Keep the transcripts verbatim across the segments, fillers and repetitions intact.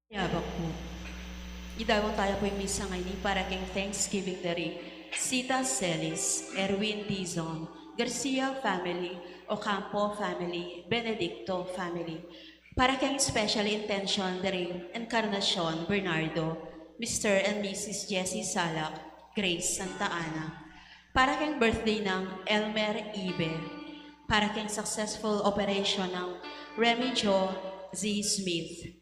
Yabak pu. Idawang taya pu ing misa ngeni para king Thanksgiving dari Sita Celis, Erwin Dizon, Garcia family, Ocampo family, Benedicto family. Para king special intention dari Encarnacion Bernardo, Mister and Missus Jessie Salak, Grace Santa Ana. Para king birthday nang Elmer Ibe. Para king successful operation nang Remy Jo Z Smith.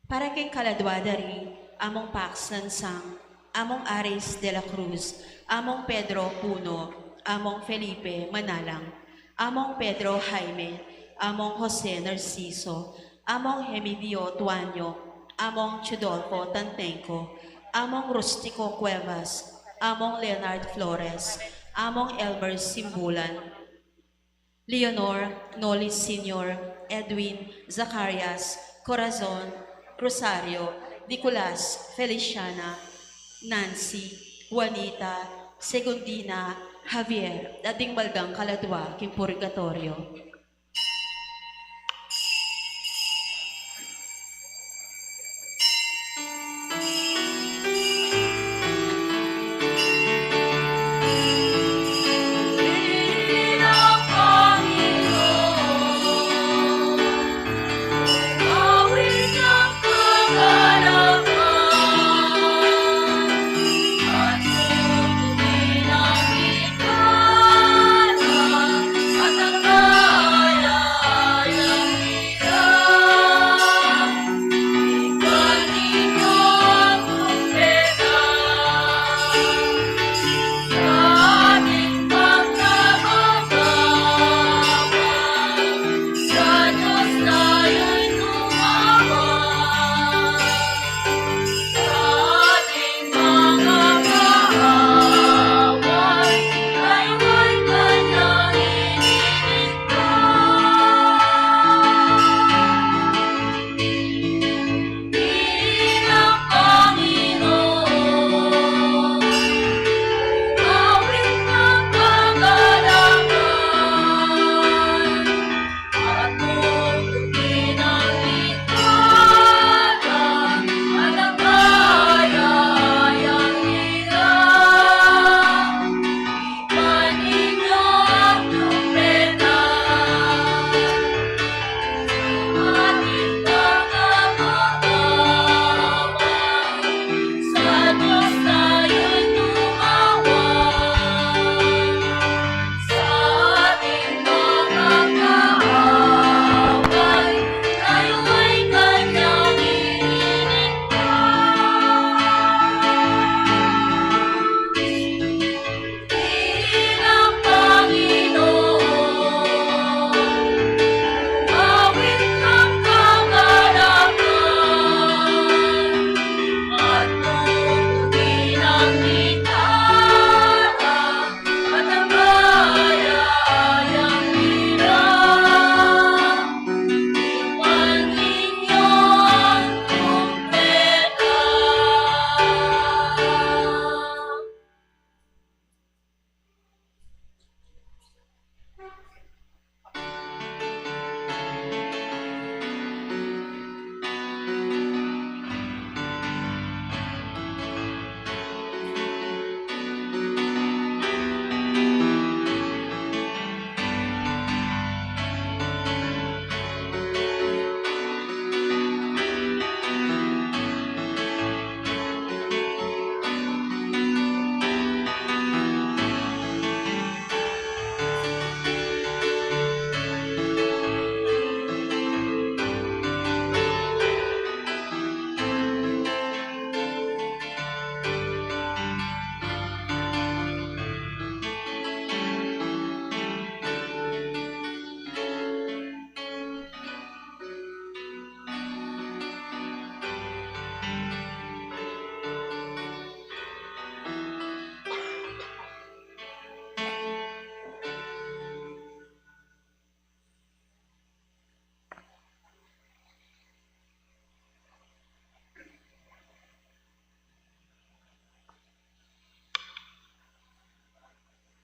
Para king kaladwa dari Among Paxson Sang, Among Aris de la Cruz, Among Pedro Puno, Among Felipe Manalang, Among Pedro Jaime, Among Jose Narciso, Among Hemidio Tuanyo, Among Chudolfo Tantenco, Among Rustico Cuevas, Among Leonard Flores, Among Elmer Simbulan, Leonor, Noli Senior, Edwin, Zacarias, Corazon, Rosario, Nicolas, Feliciana, Nancy, Juanita, Segundina, Javier, at ding malgang kaladwa king purgatoryo.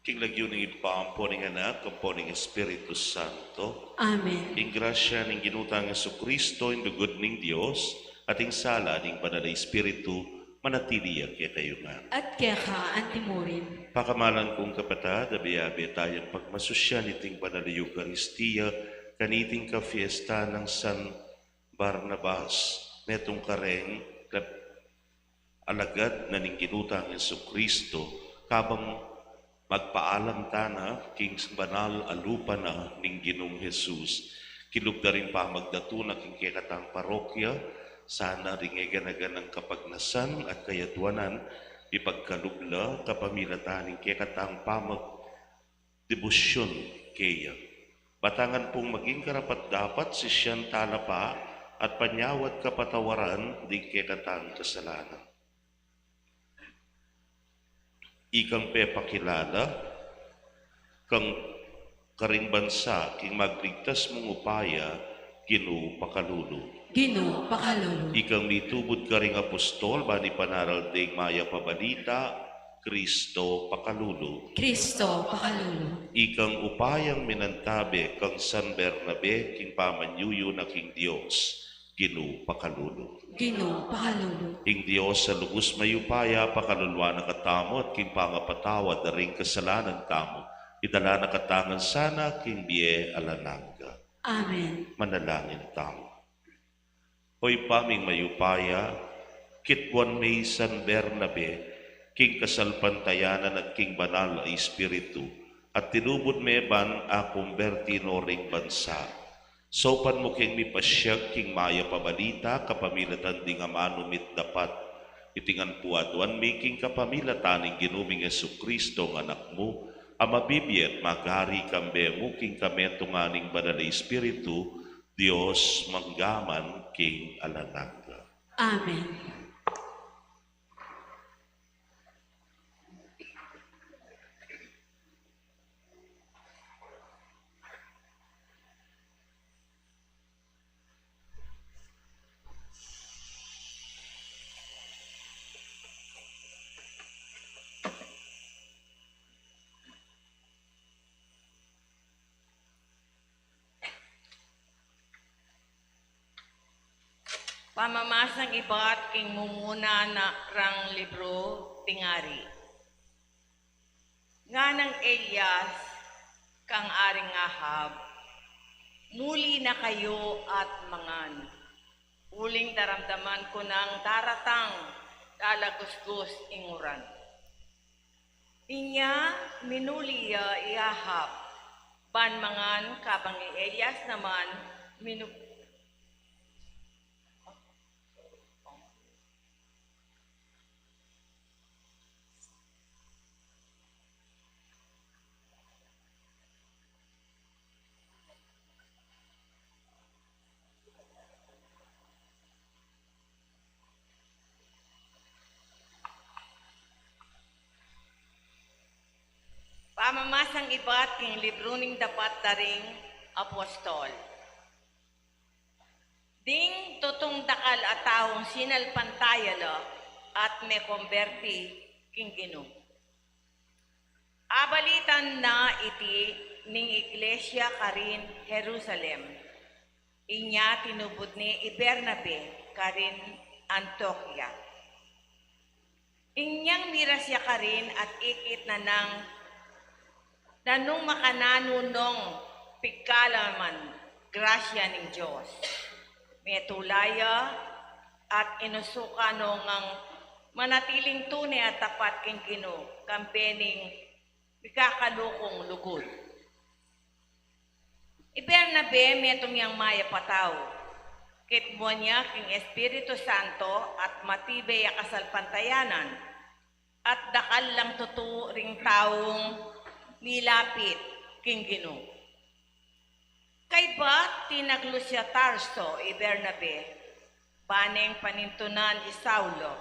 King lagyu ning Ibpa, ampo ning Anak, ampo ning Espiritu Santo. Amen. Ing grasya ning Ginu tang Jesucristo, ing lugud ning Dios, At ing sala ning Banal a Espiritu, manatili ya kekayu ngan. At keka antimurin. Pakamalan kung kapatad, abe-abe tayang pagmasusyan iting Banal a Eukaristia, kaniting kafiesta nang San Barnabas, metung kareng kap-, alagad na ning Ginu tang Jesucristo, kabang magpaalam tana king banal a lupa na ning Ginung Jesus. Kilub da ring pamagdatu na king kekatang parokya, sana ring eganaganang kapagnasan at kayadwanan, ipagkalub la kapamilatan ning kekatang pamag-, debosyon keya. Batangan pung maging karapat-dapat sisyan tala pa at panyawad kapatawaran ding kekatang kasalanan. Ikang pepakilala kang karing bansa king magligtas mung upaya, Ginu pakalulu. Ginu pakalulu. Ikang mitubud karing apostol ban ipanaral ding mayap a balita, Kristo pakalulu. Kristo pakalulu. Ikang upayang minantabe kang San Bernabe king pamanyuyu na king Dios, Ginu pakalulu. Ginu pakalulu. Ing Dios a lubus mayupaya pakaluluan na katamu at king pangapatawad da ring kasalanan tamu, idala na katamu ngan sana king bie alang angga. Amen. Manalangin tamu. O Ibpa ming mayupaya, kitbuan me i San Bernabe king kasalpantayanan at king banal a Espiritu, at tinubud me ban akumberti no ring bansa. Saupan mu keng mipasyag king mayap a balita kapamilatan ding amanu mit dapat. Iti ngan pu aduan mi king kapamilatan ning Ginu ming Jesucristo nga Anak mu, a mabibie at magari kambe mu king kametungan ning Banal a Espiritu, Dios mangga man king alang angga. Amen. Pamamasang ibat king mumuna na rang libru ding ari. Nganang Elias kang Aring Ahab, "Muli na kayu at mangan, uling daramdaman ku nang daratang dalagusgus ing uran." Inya minuli ya i Ahab ban mangan, kabang i Elias naman minu-, Pamamasang ibat king libru ning dapat da ring apostol. Ding tutung dakal a taung sinalpantaya la at mekomberti king Ginu. Abalitan na iti ning iglesia karin Jerusalem. Inya tinubud ne i Bernabe karin Antioquia. Inyang miras ya karin at ikit na nang nanung makananu nong pigkalaman grasya ning Dios. Metula ya at inusukan no ngang manatiling tune at tapat king Ginu, kambe ning mikakalukung lugud. I Bernabe metung yang mayap a tau. Kitmuan ya king Espiritu Santo at matibe ya kasalpantayanan, at dakal lang tutu ring taung milapit king Ginu. Kaybat tinaglus ya Tarso i Bernabe, baneng panintunan i Saulo.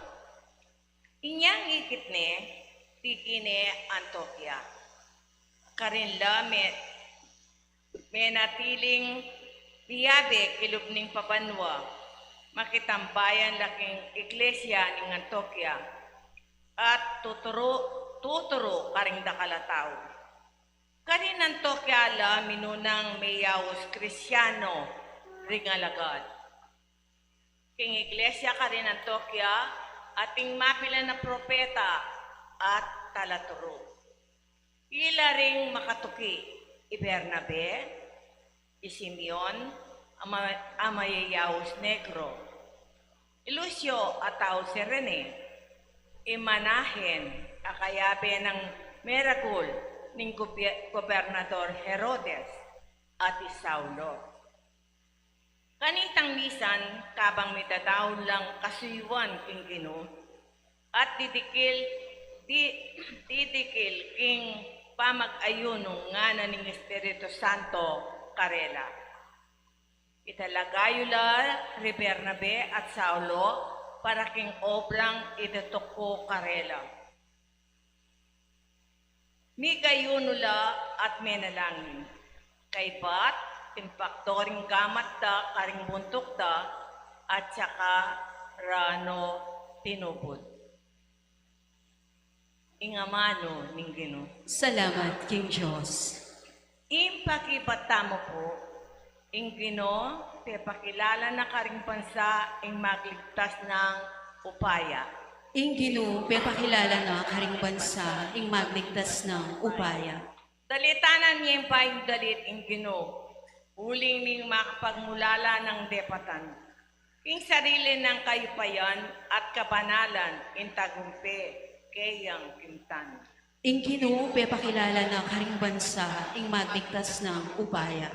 Inyang ikit ne, tiki ne Antioquia. Karin la me-, menatiling miyabe kilub ning pabanua, makitambayan la king iglesia ning Antioquia, at tuturu, tuturu karing dakal a tau. Karin Antioquia la minunang meyaus Kristiano ring alagad. king iglesia karin Antiokia, at ing mapilan a propeta at talaturu. Ila ring makatuki i Bernabe, i Simeon, a ma-, a mayayaus Negro, i Lucio a tau Cirene, i Manahen a kayabe nang meragul ning gobe-, gobernador Herodes, at i Saulo. Kanitang misan, kabang midadaun lang kasuyuan king Ginu, at didikil, di-, didikil king pamag-ayunu ngana ning Espiritu Santo karela. Italagayu la ri Bernabe at Saulo para king obrang itutuk ku karela. Migayunu la at menalangin. Kaybat, impakto ring gamat da karing buntuk da, at saka ra no tinubud. Ing amanu ning Ginu. Salamat king Dios. Ing pakibat tamu pu, ing Ginu pepakilala na karing bansa ing magligtas nang upaya. Ing Ginu pepakilala na karing bansa ing magligtas nang upaya. Dalitanan ye ing bayung dalit ing Ginu, uling ning makapagmulala nang depatan. King sarili nang kayupayan at kabanalan ing tagumpe keyang kimtan. Ing Ginu pepakilala na karing bansa ing magligtas nang upaya.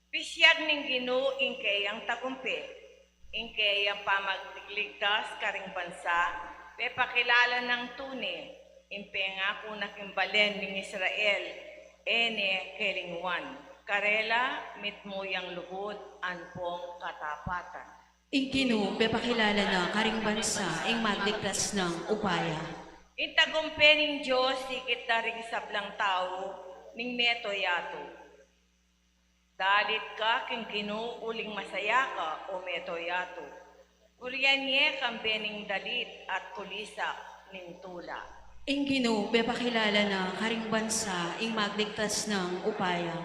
Pisiag ning Ginu ing keyang tagumpe, ing keyang pamagligtas karing bansa, pepakilala nang tune, ing pengaku na king balen ning Israel, e ne kelinguan, karela mitmu yang lugud ampong katapatan. Ing Ginu pepakilala na karing bansa ing magligtas nang upaya. Ing tagumpe ning Dios ikit da ring sablang tau ning meto yatu. Dalit ka king Ginu uling masaya ka, o meto yatu. Burian ye kambe ning dalit at kulisak ning tula. Ing Ginu pepakilala na karing bansa ing magligtas nang upaya.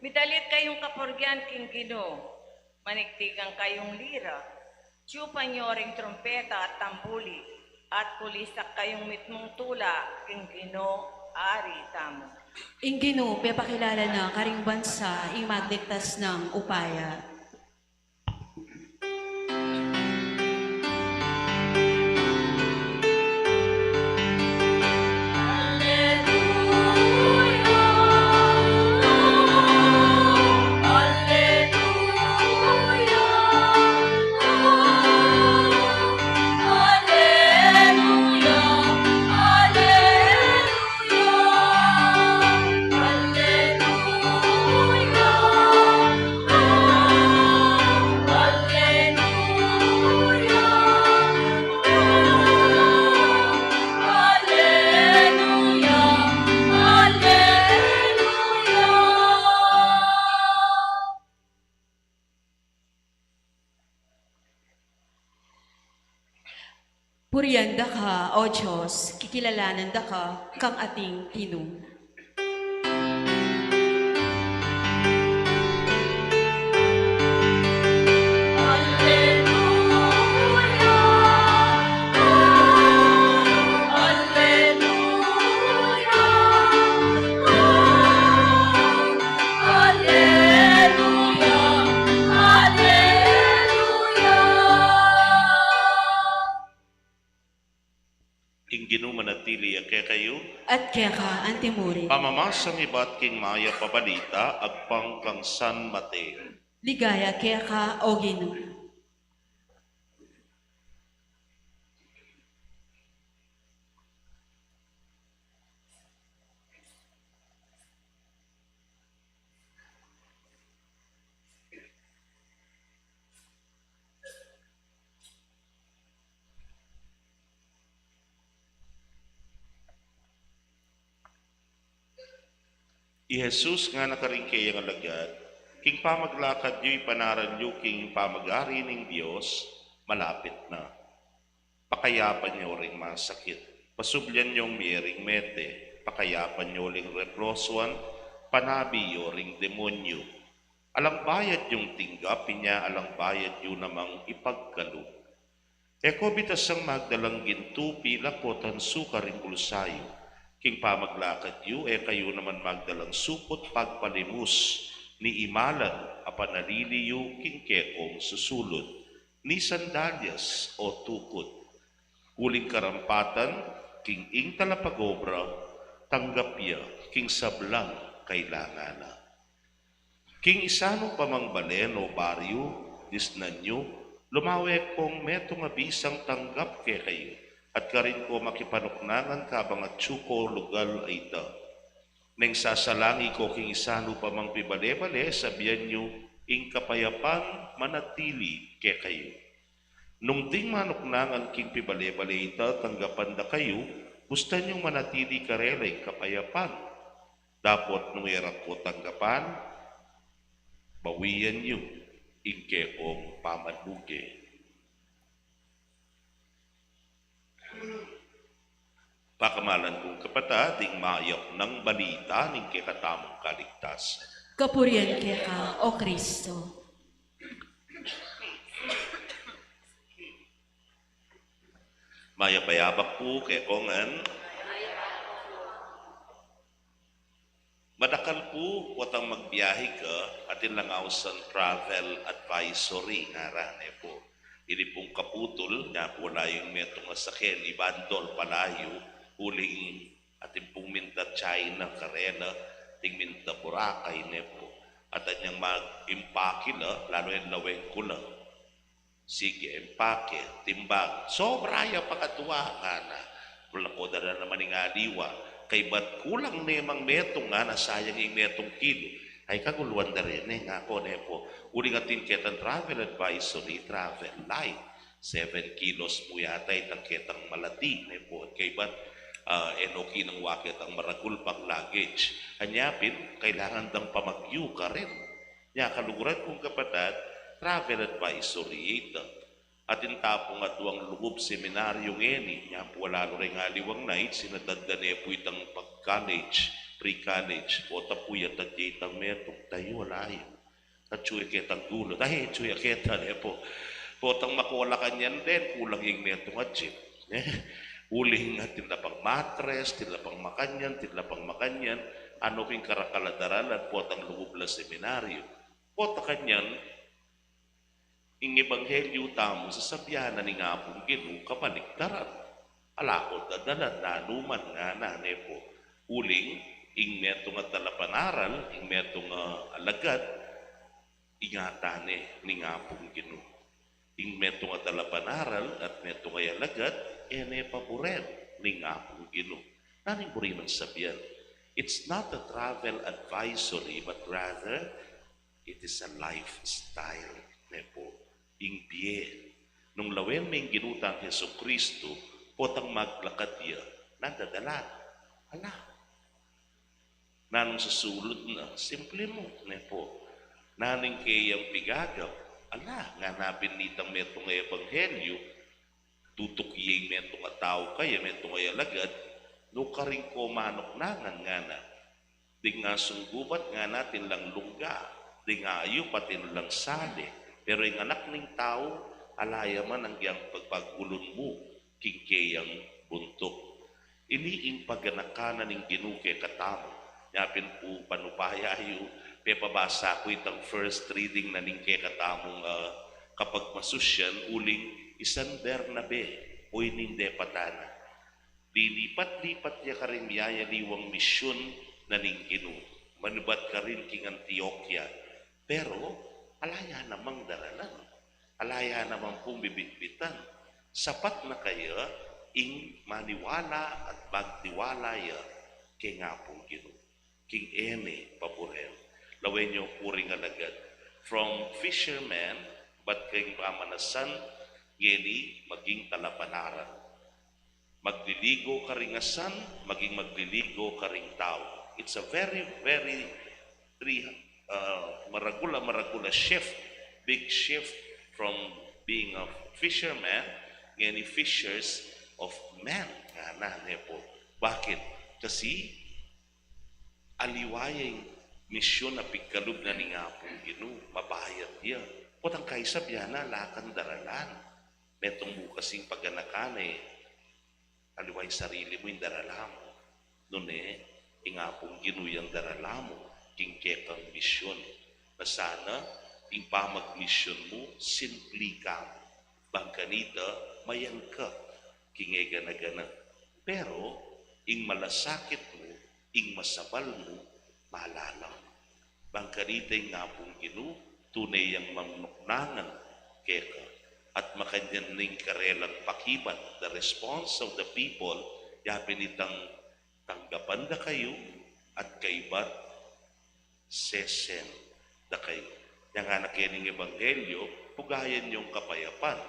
Midalit kayung kapurian king Ginu, manigtigan kayung lira, tiyupan yo ring trumpeta at tambuli, at kulisak kayung mitmung tula king Ginu, Ari tamu. Ing Ginu pepakilala na karing bansa ing magligtas nang upaya. Purian da ka, O Dios, kikilalanan da ka kang ating tinun. Ing Ginu manatili ya kekayu. At keka antimurin. Pamamasan ibat king mayap a balita agpang kang San Mateo. Ligaya keka, O Ginu. I Jesus ngana karing keyang alagad, king pamaglakad yu ipanaral yu king pamagari ning Dios, malapit na. Pakayapan yo ring masakit. Pasublian yong mie ring mete. Pakayapan yo ring leprosuan. Panabi yo ring demonyu. Alang bayad yung tinggap, inya alang bayad yu namang ipagkalub. E ko bitasang magdalang gintu, pilak, o tan sukar ing bulsa yu. King pamaglakad yu, e kayu naman magdalang suput pagpalimus, ni imalan a panalili yu king kekong susulud, ni sandalyas o tukut. Uling karampatan, king ing talapagobra, tanggap ya king sablang kailangan na. King isanu pa mang balen o baryu, disnan yu, lumawe kong metung a bisang tanggap kekayu, at karin ko makipanuknangan kabang atyu ko lugal a ita. Neng sasalangi ko king isanu pa mang pibale-bale, sabian yu, ing kapayapan manatili kekayu. Nung ding manuknangan king pibale-bale ita, tanggapan da kayu, bustan yung manatili karela ing kapayapan. Dapot nung e ra ko tanggapan, bawian yu ing kekong pamanuge. Pakamalan kung kapatad, ing mayap nang balita ning kekatamung kaligtasan. Kapurian keka, O Kristo. Mayap a yabak pu kekongan. Madakal pu, potang magbiyahe ka, atin lang ausan travel advisory, ngaran, e pu. Ini pung kaputul, nya pu la yung metung a sake, ibandol palayu, uling atin pung minta China, karela, ting minta Boracay, ne pu. At anyang mag-impake la, lalu en laweng ku la. Sige, empake, timbang. Sobra ya, pakadwa, ngana. Wala ko dala naman ing aliwa. Kaybat kulang ne mang metung, ngana, sayang ing metung kilo. Ay, kaguluan da reni, ngaku ne pu. Uling atin ketang travel advisory, travel light. Seven kilos mu yata itang ketang malati, ne pu. Kaybat, ah, e no kinang wa ketang maragul pang luggage. Anya pin, kailangan dang pamagyu karin. Nya kaluguran kung kapatad, travel advisory ita. Atin ta pung aduang lugub seminaryo ngeni, nya pu ala lu reng aliwang night, sinatad da ne pu itang pag-college, pre-college, pota pu yatad ya itang metung, tayu ala yu. Atyu ya ketang gulut, ay, atyu ya keta, ne pu. Potang makolakan yan den, kulang ing metung a jeep. Uling atin la pang matres, atin la pang makanyan, atin la pang makanyan, anu king karakal a daralan, potang lugub la seminaryo. Pota kanyan, ing ebanghelyu tamu, sasabian na ning Apung Ginu, kabaliktaran. Ala ko dadalan, nanu man, ngana, ne pu. Uling, ing metung a talapanaral, ing metung a alagad, ingatan ne ning Apung Ginu. Ing metung a talapanaral at metung a alagad, e ne paburen ning Apung Ginu. Nanu ing buri nang sabian? It's not a travel advisory, but rather, it is a lifestyle, ne pu. Ing bie. Nung lawen me ing Ginu tang Jesucristo, potang maglakad ya, nanu dadalan? Ala. Nanung susulud na, simple mu, ne pu. Nanu ing keyang pigagap? Ala, ngana pin nitang metung a ebanghelyu, tutuki ya ing metung a tau kaya, metung a alagad, nu karin ko manuknangan, ngana. Ding asung gubat, ngana, atin lang lungga, ding ayup atin lang sali, pero ing Anak ning Tau, ala ya man anggiyang pagpagulun mu king keyang buntuk. Ini ing paganakan na ning Ginu kekatamu. Nya pin pu panupaya yu, pepabasa ku itang first reading na ning kekatamung, ah, kapagmasusyan, uling isan Bernabe, o ining depatana. Lilipat-lipat ya karing miyayaliwang misyun na ning Ginu, manibat karin king Antioquia. Pero, ala ya namang daralan. Ala ya namang pung bibitbitan. Sapat na kaya ing maniwala at magtiwala ya keng Apung Ginu. King e ne paburen. Lawen yu pu ring alagad. From fisherman, bat king pamanasan, ngeni maging talapanaral. Magliligo karing asan, maging magliligo karing tau. It's a very, very three, uh, maragul a, maragul a shift, big shift from being a fisherman, ngeni fishers of men. Ngana, ne pu. Bakit? Kasi aliwa ya ing misyun a pigkalub na ning Apung Ginu, mabayat ya. Potang kaisa biana, ala kang daralan. Metung mu kasing paganakan e, aliwa ing sarili mu ing darala mu. Nune, ing Apung Ginu yang darala mu king kekang misyun. Na sana ing pamagmisyun mu, simpli ka mu. Bang kanita, mayan ka king e gana-gana. Pero ing malasakit mu, ing masabal mu, malalam. Bang kanita ing Apung Ginu, tune yang manuknangan keka. At makanyan ning karelang pakibat, the response of the people, yapin itang tanggapan da kayu at kaybat sesen da kayu. Yang anak kening ebanghelyo, pugayan yung kapayapan.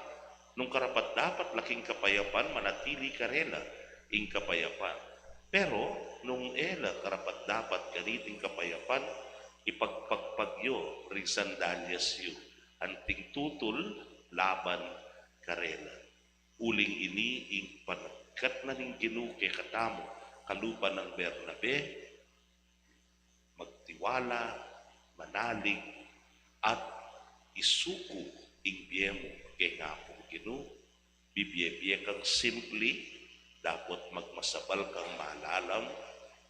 Nung karapat-dapat la king kapayapan, manatili karela ing kapayapan. Pero nung e la karapat-dapat kaniting kapayapan, ipagpagpag yu ring sandalyas yu, anting tutul laban karela. Uling ini ing panagkat na ning Ginu kekatamu, kalupa nang Bernabe, magtiwala, manalig, at isuku ing bie mu keng Apung Ginu. Bibie-bie kang simpli, dapot magmasabal kang malalam,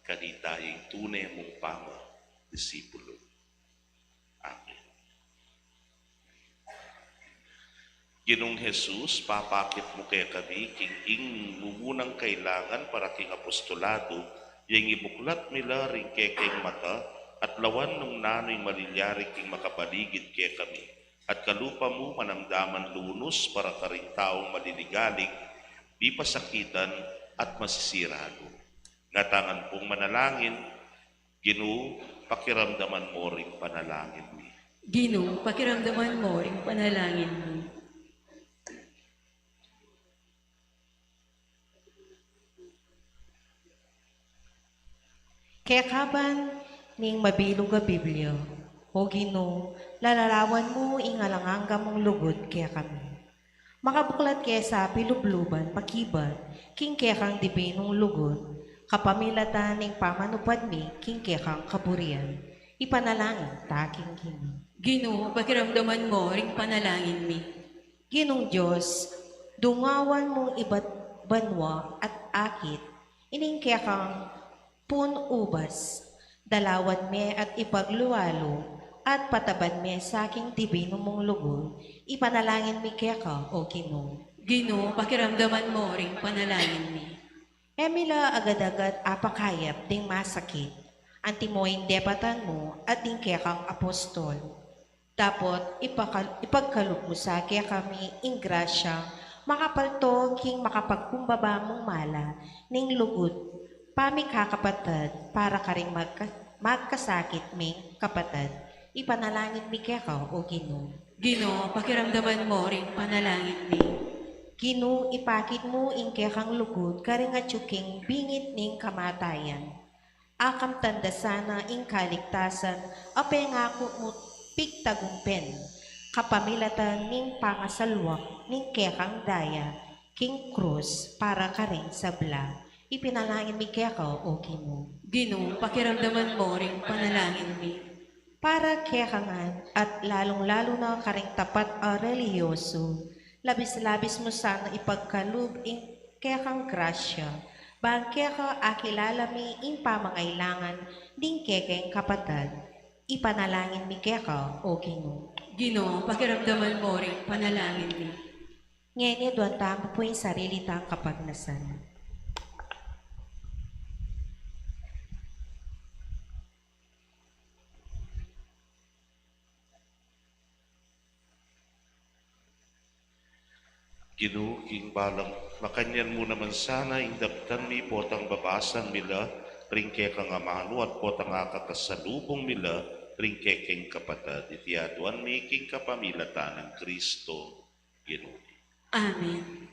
kanita ing tune mung pamadisipulu. Amen. Ginung Jesus, papakit mu kekami king ing mumunang kailangan para king apostolado, yang ibuklat mi la ring kekeng mata, at lawan nung nanu ing malilyari king makapaligid kekami, at kalupa mu manamdaman lunus para karing taung maliligalig, mipasakitan, at masisira lub. Ngatangan pung manalangin. Ginu, pakiramdaman mu ring panalangin mi. Ginu, pakiramdaman mu ring panalangin mi. Kekaban ning mabilug a Biblia, O Ginu, lalarawan mu ing alang angga mung lugud kekami. Makabuklat ke sa pilubluban pakibat king kekang dibinung lugud, kapamilatan ning pamanupad mi king kekang kaburian. Ipanalangin ta king Ginu. Ginu, pakiramdaman mu ring panalangin mi. Ginung Dios, dungawan mung ibat banua at akit ining kekang pun ubas, dalawan me at ipaglualu, at pataban me sa king dibinu mung lugud, ipanalangin mi keka, O Ginu. Ginu, pakiramdaman mu ring panalangin mi. E mi la agad-agad apakayap ding masakit, antimo ing depatan mu at ding kekang apostol. Dapot ipakal-, ipagkalub mu sa kekami ing grasya makapalto king makapagkumbaba mung mala ning lugud pamikakapatad para karing magka-, magkasakit ming kapatad. Ipanalangin mi keka, O Ginu. Ginu, pakiramdaman mu ring panalangin mi. Ginu, ipakit mu ing kekang lugud karing atyu king bingit ning kamatayan. Akamtan da sana ing kaligtasan a pengaku mu pigtagumpen, kapamilatan ning pangasalwak ning kekang daya king krus para karing sabla. Ipinalangin mi keka, O Ginu. Ginu, pakiramdaman mu ring panalangin mi. Para keka ngan at lalung-lalu na karing tapat a relihiyosu, labis-labis mu sana ipagkalub ing kekang grasya, bang keka akilala mi ing pamangailangan ding kekeng kapatad. Ipanalangin mi keka, O Ginu. Ginu, pakiramdaman mu ring panalangin mi. Ngeni, aduan tamu pu ing sarili tang kapagnasan. Ginu, king balang makanyan mu naman sana ing daptan mi potang babasan mi la ring kekang amanu at potang akakasalubung mi la ring kekeng kapatad. Iti aduan mi king kapamilatan nang Kristo, Ginu. Amen.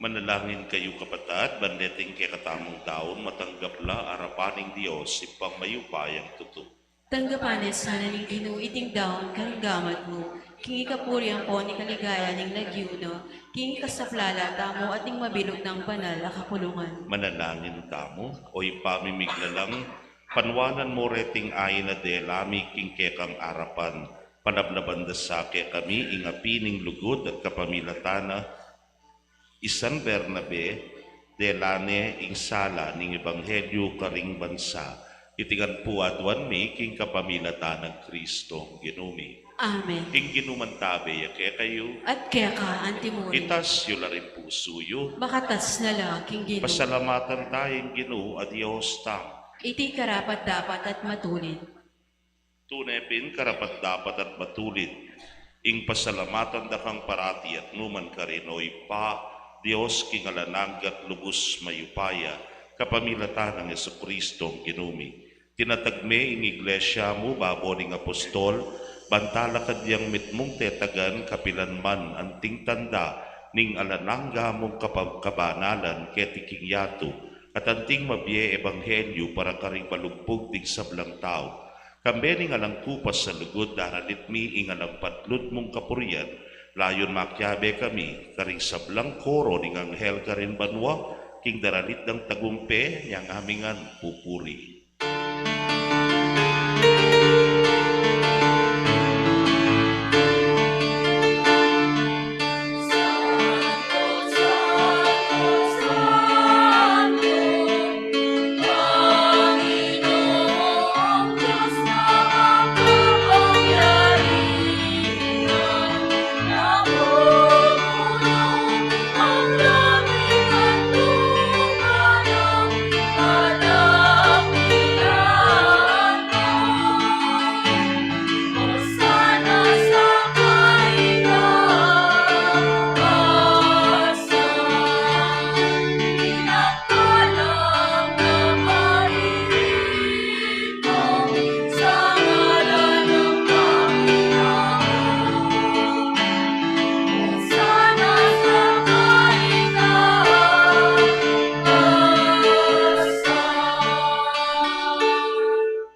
Manalangin kayu, kapatad, ban deting kekatamung daun matanggap la arapan ning Dios, Ibpang mayupayang tutu. Tanggapan na sana ning Ginu iting daun karing gamat mu, king ikapuri ampon ikaligayan ning lagyu na, king ikasaplala tamu at ning mabilug nang banal a kapulungan. Manalangin tamu. O Ibpa mi miglalang, panwanan mu reting ain a dela mi king kekang arapan, panabnaban da sa kekami ing api ning lugud at kapamilatan na i San Bernabe, dela ne ing sala ning ebanghelyu karing bansa. Iti ngan pu aduan mi king kapamilatan nang Kristong Ginu mi. Amen. Ing Ginu mantabe ya kekayu. At keka antimurin. Itas yu la ring pusu yu. Makatas na la king Ginu. Pasalamatan taya ing Ginu a Dios tamu. Iti karapat-dapat at matulid. Tune pin karapat-dapat at matulid ing pasalamatan da kang parati at nukarin man, O Ibpa, Dios king alang angga at lubus mayupaya, kapamilatan nang Jesucristong Ginu mi. Tinatag me ing Iglesia mu babo ning apostol, ban talakad yang mitmung tetagan kapilan man anting tanda ning alang angga mung kapa-, kabanalan keti king yatu, at anting mabie ebanghelyu para karing balugpug ding sablang tau. Kambe ning alang kupas a lugud, daralit mi ing alang patlud mung kapurian, layun makiabe kami karing sablang koro ning anghel karin banua, king daralit dang tagumpe, nya ngamingan pupuri.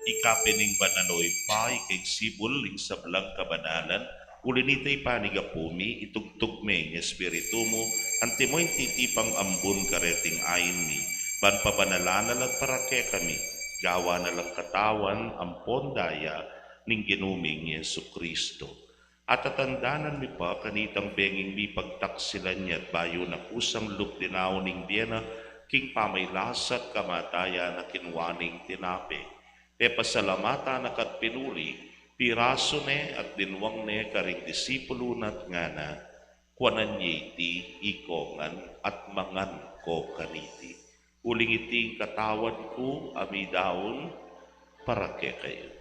Ika pin ing banal, O Ibpa, ika ing sibul ning sablang kabanalan. Uli nita, Ibpa, ning Apu mi, itugtug me ing Espiritu mu, antimo ing titipang ambun kareting ain mi, ban pabanalan na la at para kekami, gawan na lang katawan ampon daya ning Ginu ming Jesucristo. At tatandanan mi pa kanitang benging mipagtaksilan ya at bayu na kusang lub dinaun ing bie na, king pamagkasakit at kamatayan na kinua neng tinape, pepasalamatan na ka't pinuri, pirasu ne at dinwang ne karing disipulu na at ngana: Kuanan ye iti ikong ngan at mangan ko kaniti. Uling iti ing katawan ku a midaun para kekayu.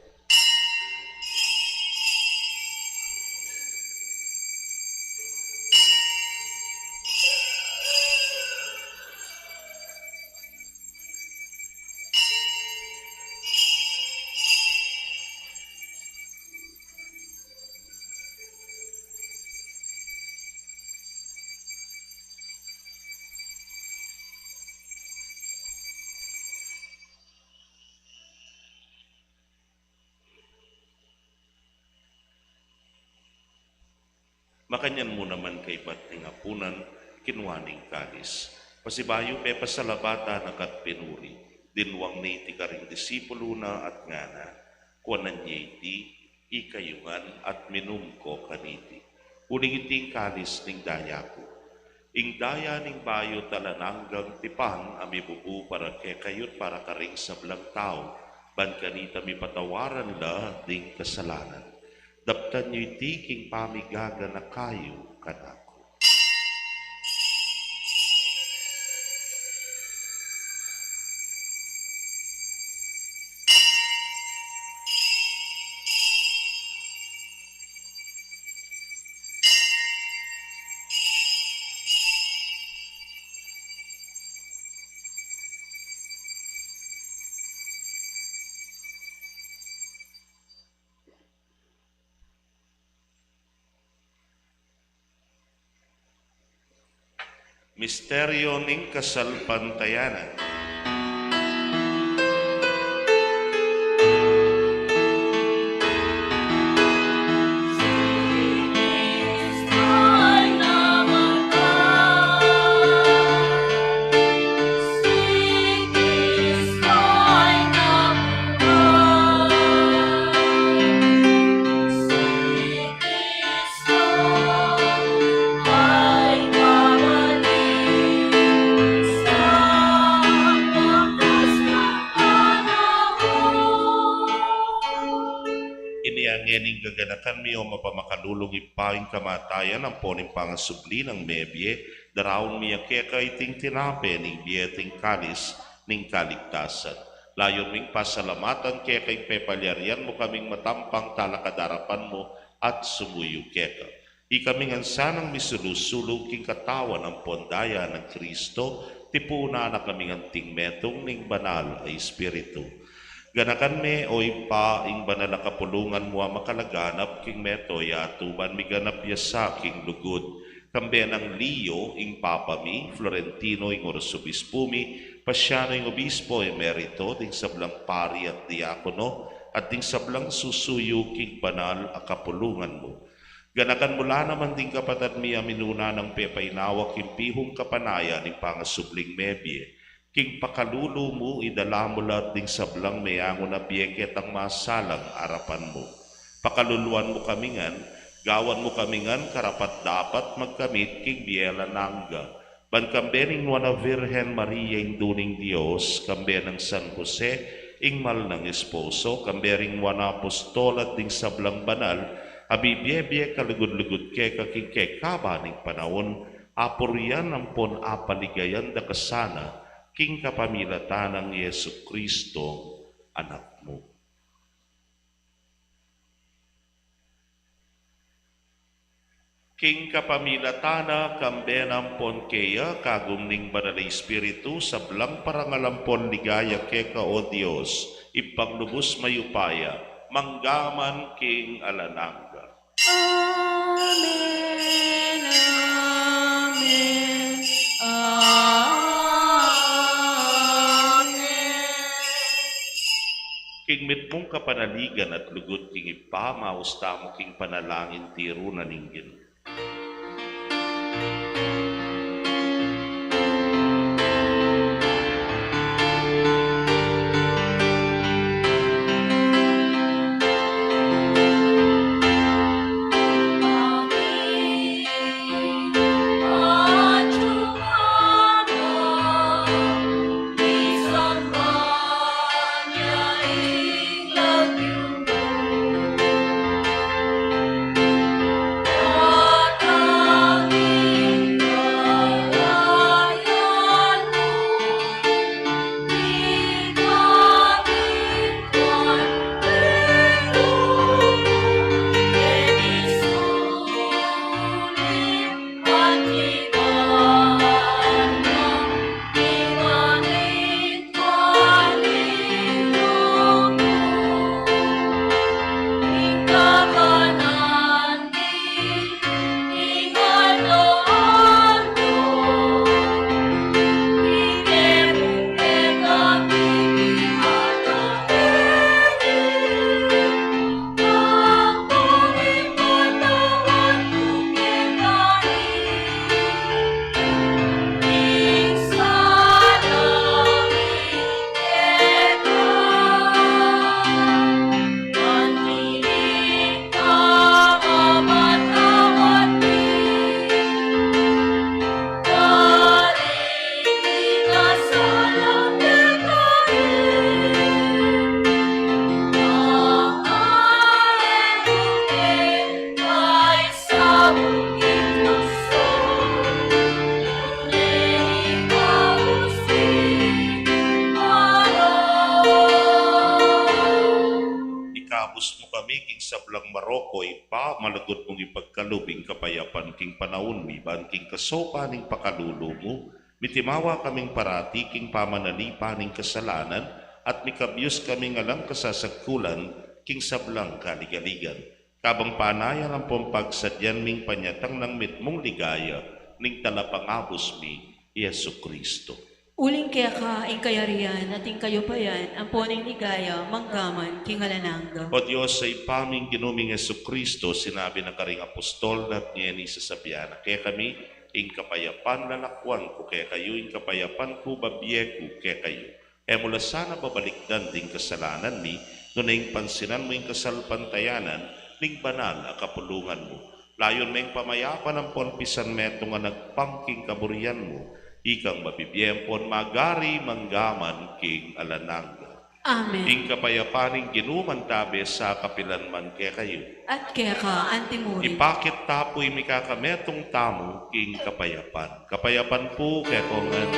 Makanyan mu naman kaybat ning apunan, kinua ne ing kalis, pasibayu pepasalamatan na ka't pinuri, dinwang ne iti karing disipulu na at ngana: Kuanan ye iti, ikayu ngan at minum ko kaniti. Uling iti ing kalis ning daya ku, ing daya ning bayu at alang anggang tipan a mibubu para kekayu at para karing sablang tau, ban kanita mipatawaran la ding kasalanan. Daptan yu iti king pamigaganaka yu kanaku. Misteryo ning kasalpantayanan. Ini ngening gaganakan mi, o mapamakalulung Ibpa, ing kamatayan ampon ing pangasubli nang mebie, daraun mi keka iting tinape ning bie at ing kalis ning kaligtasan. Layun ming pasalamatan keka ing pepalyarian mu kaming matampang talakad king arapan mu at sumuyu keka. Ikami ngan sanang misulu-sulu king katawan ampon daya nang Kristo, tipunan na kami ngan king metung ning Banal a Espiritu. Ganakan me, o Ibpa, ing banal a kapulungan mu a makalaganap king mabilug a yatu, ban miganap ya sa king lugud. Kambe nang Leo, ing Papa mi, Florentino, ing Arsobispo mi, Pasiano, ing Obispo Emerito, ding sablang pari at diakono, at ding sablang susuyu king banal a kapulungan mu. Ganakan mu la naman ding kapatad mi a minuna nang pepainawa king pihung kapanayan ning pangasubling mebie. King pakalulu mu, idala mu la ding sablang meangu na bie ketang masalang arapan mu. Pakaluluan mu kami ngan, gawan mu kami ngan karapat-dapat magkamit king bie alang angga. Ban kambe ning Nuan a Virgen Maria, Indu ning Dios, kambe nang San Jose, ing mal nang esposo, kambe ring Nuan a Apostol at ding sablang banal a bibie-bie kalugud-lugud keka king kekaba ning panaun, apurian ampon apaligayan da ka sana, king kapamilatan nang Jesucristo, Anak mu. King kapamilatan na, kambe na ampon keya, kagum ning Banal a Espiritu, sablang parangal ampon ligaya keka, o Dios, Ibpang lubus mayupaya, mangga man king alang angga. Amen, amen, amen. King mitmung kapanaligan at lugud king Ibpa, maus tamu king panalangin tiru na ning Ginu. Ikabus mu kami king sablang marok, o Ibpa, malugud mung ipagkalub ing kapayapan king panaun mi, ban king kasaupan ning pakalulu mu, mitimawa kaming parati king pamanalipan ning kasalanan, at mikabyus kaming alang kasasagkulan king sablang kaligaligan. Kabang panayan ampon pagsadyan ming panyatang nang mitmung ligaya, ning Talapangabus mi, i Jesucristo. Uling keka ing kayarian at ing kayupayan, ampo ning ligaya, mangga man king alang angga. O Dios, Ibpa ming Ginu ming Jesucristo, sinabi na karing apostol na at ngeni sasabian na kekami, ing kapayapan lalakwan ku kekayu, ing kapayapan ku bibie ku kekayu. E mu la sana babalikdan ding kasalanan mi, nune ing pansinan mu ing kasalpantayanan ning banal a kapulungan mu. Layun meng pamayapan ampon pisan metung a agpang king kaburian mu, ikang mabibie ampon magari mangga man king alang angga. Amen. Ing kapayapan ning Ginu mantabe sa kapilan man kekayu. At keka antimurin. Ipakit ta pu ing mikakametung tamu king kapayapan. Kapayapan pu kekongan.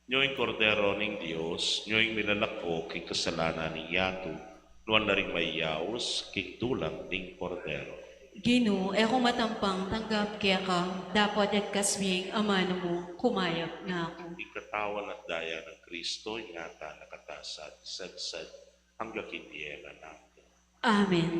Nyo ing Kordero ning Dios, nyo ing milalako king kasalanan ning yatu, nuan la ring mayaus king dulang ning Kordero. Ginu, e ku matampang tanggap keka, dapot agkas mu ing amanu mu, kumayap na ku. Ing katawan at daya nang Kristo, ingatan na ka ta sa at isagsag angga king bie alang angga. Amen.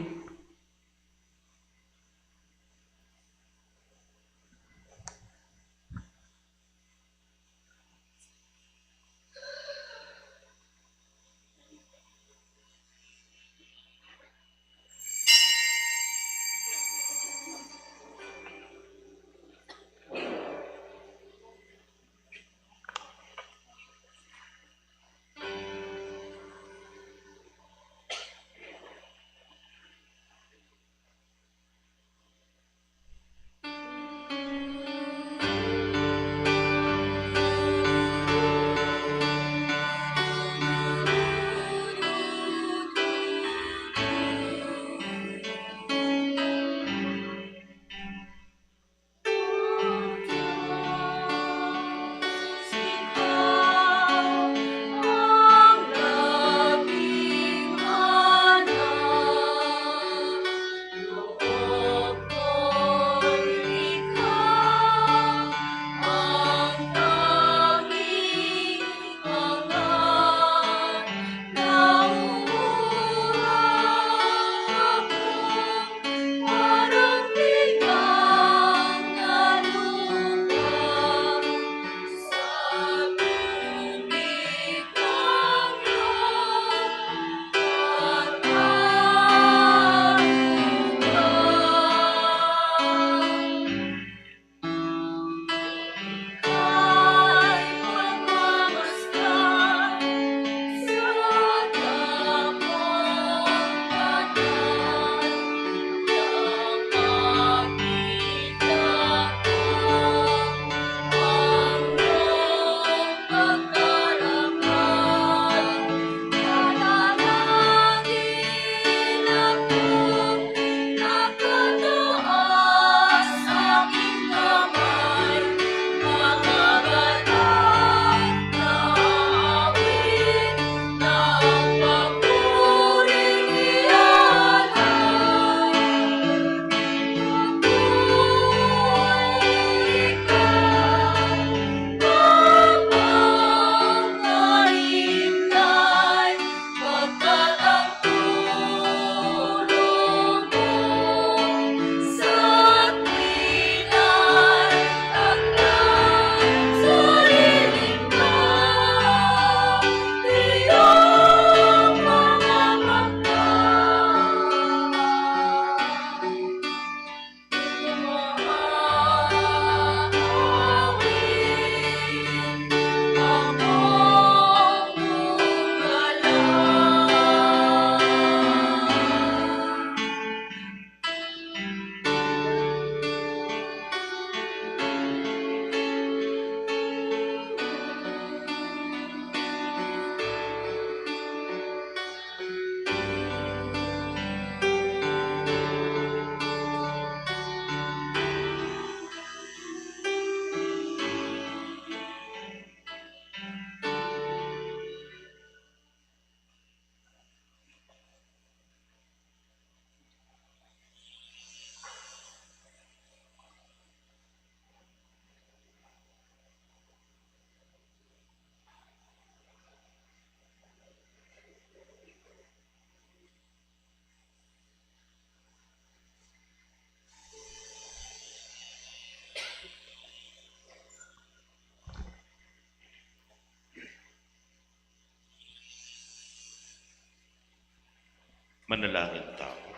Manalangin tamu.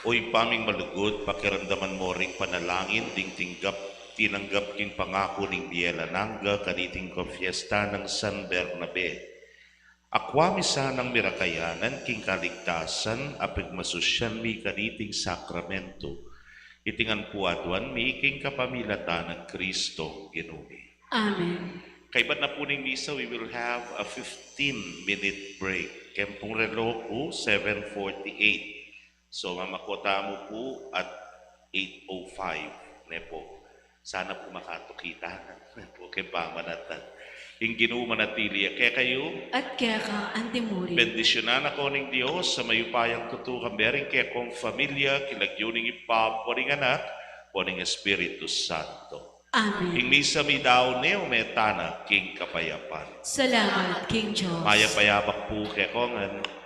O Ibpa ming malugud, pakiramdaman mu ring panalangin ding tinggap, tinanggap king pangaku ning bie alang angga kaniting kapiestan nang San Bernabe. Akua mi sanang mirakayanan king kaligtasan a pagmasusyan mi kaniting sakramento. Iti ngan pu aduan mi king kapamilatan nang Kristong Ginu mi. Amen. Kaybat na pu ning misa, we will have a fifteen minute break. Keng pung relo ku, seven forty-eight. So, mamako tamu pu at eight oh five, ne pu. Sana pu makatuki tana, ne pu, keng pamanatnan. Ing Ginu manatili ya kekayu. At keka antimurin. Bendisyunan na kayu ning Dios a mayupayang tutu, kambe ring kekong familia, king lagyu ning Ibpa, ampo ning Anak, ampo ning Espiritu Santo. Amen. Ing misa mi daun ne, ume tana king kapayapan. Salamat king Dios. Mayap a yabak pu kekongan.